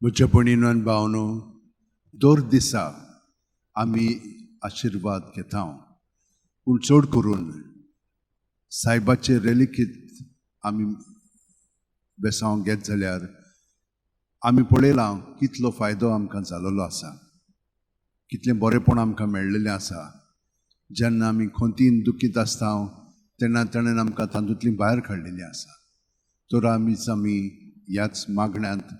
म्हज्या भयणीनो आनी भावनो, दर दिसा आमी आशिर्वाद घेता, पूण चड करून सायबाचे रेलिकीत आमी बेसांव घेत जाल्यार आमी पळयलां कितलो फायदो आमकां जालोलो आसा, कितलें बरेंपण आमकां मेळ्ळेलें आसा. जेन्ना आमी खंतीन दुखीत आसता तेन्ना ताणें आमकां तातूंतली भायर काडलेली आसा. तर आमीच आमी ह्याच मागण्यांत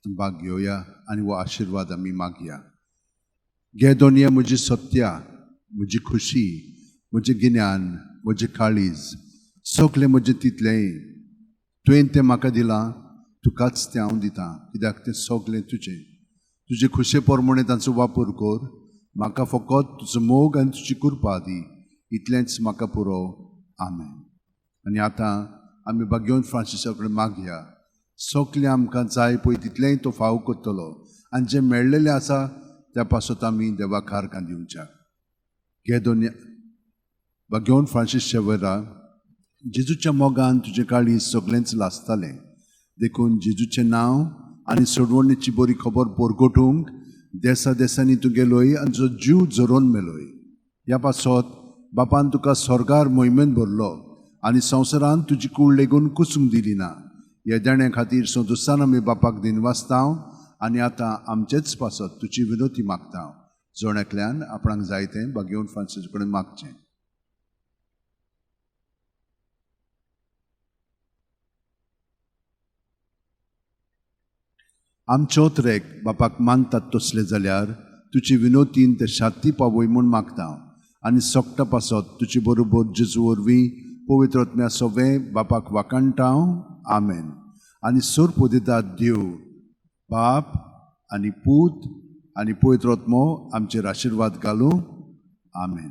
भाग घेवया आनी हो आशिर्वाद आमी मागया. घे दोनया म्हजी सत्या, म्हजी खुशी, म्हजें गिन्यान, म्हजें काळीज, सगलें म्हजें तितलेंय तुवें तें म्हाका दिलां, तुकाच तें हांव दितां, कित्याक तें सगलें तुजें. तुजे खुशे प्रमाणें तांचो वापर कर. म्हाका फकत तुजो मोग आनी तुजी कृपा दी, इतलेंच म्हाका पुरो. आमेन. आनी आतां आमी भाग्यवंत फ्रांसिसा कडेन मागया. सगलें आमकां जाय पळय तितलेंय तो फाव करतलो आनी जें मेळ्ळेलें आसा त्या पासत आमी देवाक आर्गां दिवच्या. घे दोन भाग्यवंत फ्रांसीस शेवरा, जेजूच्या मोगान तुजें काळीज सगळेंच लासतालें, देखून जेजूचें नांव आनी सोडवणीची बरी खबर परगटूंक देसा देसांनी तूं गेलोय आनी तुजो जीव झरोवन मेलोय. ह्या पासत बापान तुका स्वर्गार मोहिमेन भरलो आनी संवसारांत तुजी कूड लेगून कुसूंक दिली ना. ह्या देण्या खातीर संतोशान आमी बापाक दिनवासता आनी आतां आमचेच पासत तुजी विनोती मागता. जण एकल्यान आपणाक जाय तें भाग्यवंत फ्रांसीस कडेन मागचें. आमचो ट्रेक बापाक मानतात तसले जाल्यार तुजी विनोतीन ते शाती पावय म्हूण मागता आनी सोकटा पासत तुजे बरोबर जेजू वरवीं पवित्र आत्म्या सवें बापाक वाखाणटा. आमेन. आनी सोर्प दितात देव बाप आनी पूत आनी पवित्र आत्मो आमचेर आशिर्वाद घालूं. आमेन.